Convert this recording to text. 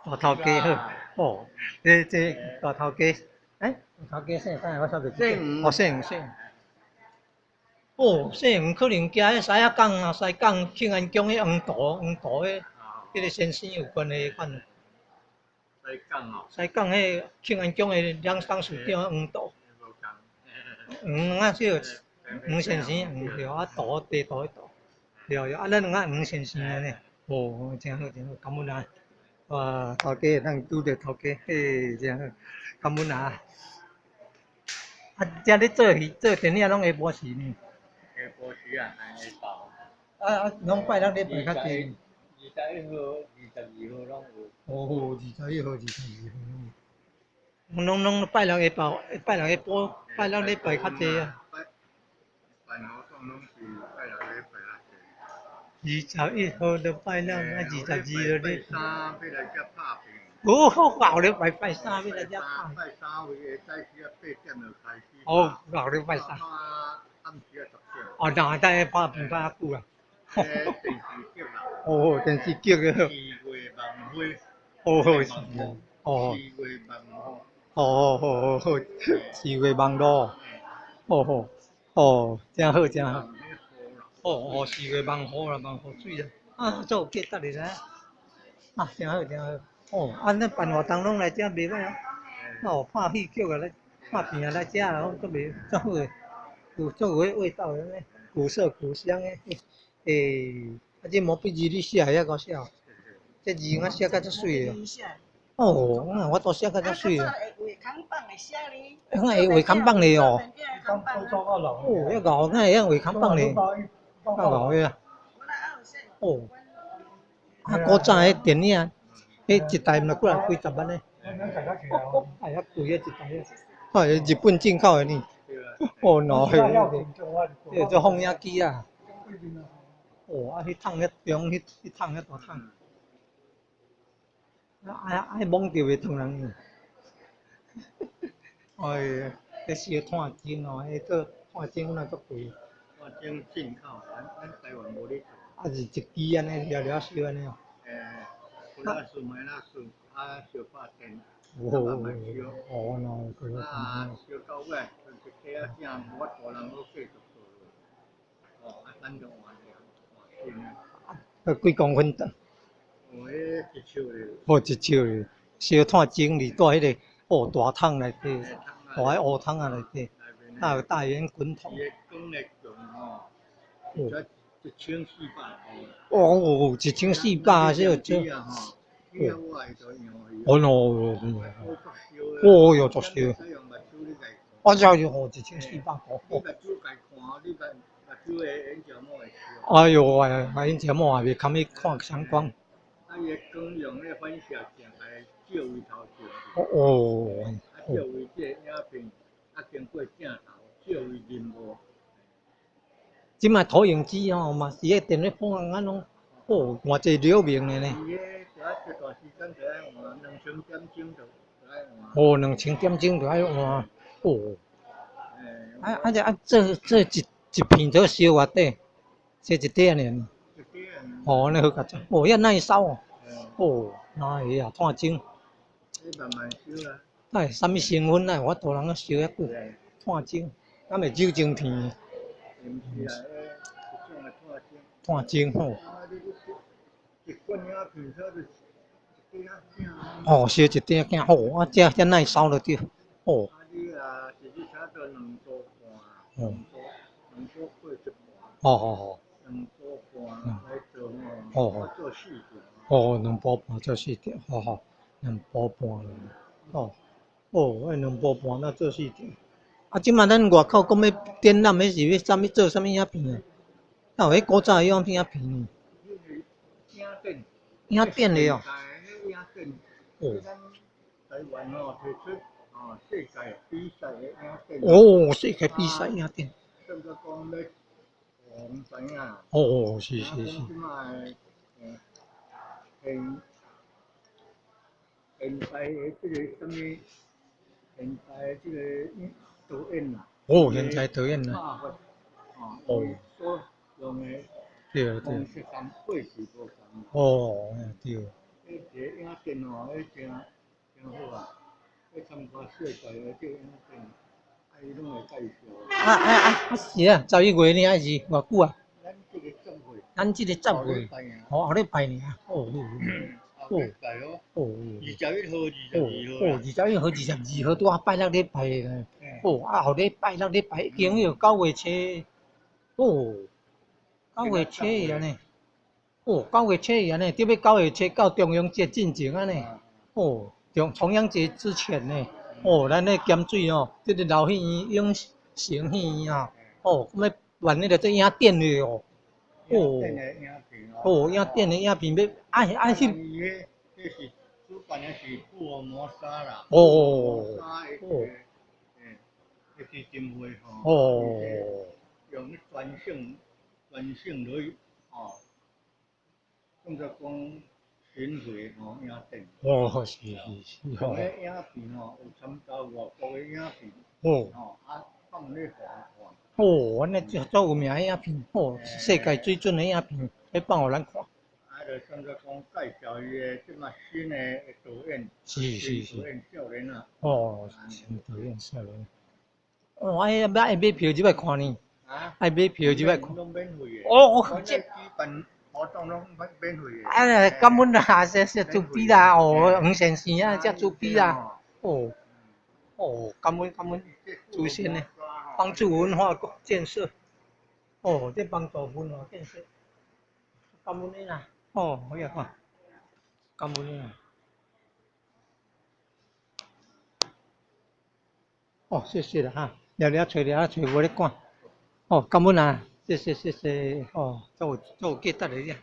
大頭家好，哦，這大頭家，欸，大頭家姓啥？我煞袂記得。哦，姓姓。哦，姓黃可能行彼西仔港啊，西港慶安宮彼黃道黃道彼，彼个先生有關係款。西港哦。西港彼慶安宮的兩董事長黃道。黃啊，叫黃先生，黃對啊，道地道的道。對對，啊，咱兩个黃先生按呢。哦，真好真好，感恩啊！哇，頭家會當拄著頭家，嘿，真好，感恩啊！啊，遮咧做戲做電影攏下晡時呢？下晡時啊，下晝。啊啊，攏拜六禮拜較濟。21號、22號攏有。哦，21號、22號。攏攏拜六下晝，拜六下晡，拜六禮拜較濟啊。辦活動攏是拜六禮拜較濟。21號就拜六，啊22號禮拜三欲來遮拍片。哦，後禮拜拜三欲來遮拍。拜三為下早時啊8點就開始。哦，後禮拜三。暗時啊10點。哦，那等拍片拍較久啊。電視劇啦。哦，電視劇個。四月夢花。哦，是哦。四月夢露。哦哦哦哦，四月夢露。哦哦哦，真好真好。哦哦，四月夢雨啦，夢雨水啦。啊，足有價值的啦。啊，真好真好。哦，啊，咱辦活動攏來遮袂䆀哦。哦，拍戲劇啊，來拍片啊，來遮啦，攏足袂足好的，有足有彼味道的呢，古色古香的。欸，啊，這毛筆字你寫會曉𠢕寫？這字我寫甲足媠的。哦，我我都寫甲足媠的。我會畫看板的哦。哦，遐𠢕，哪會曉畫看板的？較𠢕的啊。哦。啊，古早彼電影，彼一台毋知幾若幾十萬呢。哎，遐貴啊一台啊！啊，日本進口的呢。哦，喏，彼個做放映機啊。哦，啊，彼桶遐中，彼彼桶遐大桶。啊啊！摸著會燙人呢。哎，彼燒炭精哦，彼做炭精敢若足貴。炭精進口，咱咱台灣無咧做。啊是一支按呢，了了燒按呢哦。欸，普拉斯、麥拉斯，啊，燒拍電，哦，哦，喏，啊，燒到尾，一家仔正無法度人閣繼續做落。哦，啊，咱就換掉，換新的。啊，幾公分長？哦，彼一尺的。哦，一尺的，燒炭精裡蹛彼個哦大桶內底，大彼烏桶仔內底，啊有大圓滾筒。伊的光力強吼，1400度。哦，1400這這。哦喏，哦喲，足燒。我知哦，1400度。哎喲喂，眼睫毛也袂堪去看相光。啊，伊的光用咧反射鏡來照伊頭前。哦。啊，照伊這個影片，啊，經過鏡頭照伊人物。這擺投影機吼嘛是彼電咧放啊，攏哦，偌濟流明的呢。伊彼就愛這段時間就愛換，2000點鐘就愛換。哦，2000點鐘就愛換，哦。啊啊！這啊做做一一片就燒偌短，燒一塊爾。哦，按呢好較濟。哦，遐耐燒哦。哦，哪會啊？炭精。慢慢燒啦。哎，啥物成分？哪會法度人燒遐久？炭精，敢會酒精片？毋是啊，彼一種的炭精。炭精吼。一罐影片，才就一塊仔鏡。哦，燒一塊鏡，哦，啊，這這耐燒就對。哦。啊，你啊，一日差不多2度半，2度過一半。哦哦哦。2度半來做吼，哦做四條。哦，2度半做四條，好好，2度半。哦，哦，愛2度半那做四條。啊，這擺咱外口講欲展覽，彼是欲啥物做啥物影片啊？哪有彼古早彼種影片呢？影展。影展的哦。影展。哦。台灣哦，提出哦世界比賽的影展。哦，世界比賽影展。算做講欲予人知影。哦，是是是。這擺現現代的這個啥物？現代的這個導演啦。哦，現在導演啦。哦。所用的對對。方式佮過去無仝。哦，對。彼彼一个影展吼，彼誠誠好啊！去參加世界的這個影展，啊，伊攏會介紹。啊啊啊！啊是啊，11月呢，還是偌久啊？咱這個10月。咱這個10月，哦，後禮拜爾。哦。後禮拜哦。哦。21號、22號。哦，21號、22號，拄仔拜六禮拜呢。哦，啊後禮拜六禮拜已經有9月初，哦，九月初按呢。哦，九月初按呢，得欲九月初到重陽節進前按呢。哦，重陽節之前呢。哦，咱咧鹹水哦，這個老戲院永成戲院啊，哦，欲辦彼個這影展的哦。哦。哦，影展的影片欲愛愛翕。伊彼這是主辦的是福爾摩沙啦。哦。哦。基金會吼。哦。用全省全省落去吼，算做講巡迴吼影展。哦，是是是吼。彼影片吼有參加外國的影片。哦。吼啊，放咧互人看。哦，按呢足足有名的影片，哦，世界水準的影片，欲放予咱看。啊，就算做講介紹伊的這馬新的導演。是。導演少年啊。哦，新導演少年。哦，愛愛買票入來看呢？啊？愛買票入來看。攏免費的。哦，這舉辦活動攏免費的。啊，感恩啦，謝謝慈悲啦，哦，黃先生啊，遮慈悲啦，哦，哦，感恩感恩，祖先呢，幫助文化建設，哦，這幫助文化建設，感恩的啦，哦，好呀，看，感恩的啦。哦，謝謝啦哈，掠掠揣掠揣無咧趕，哦，感恩啊，謝謝謝謝，哦，足有足有價值的遮。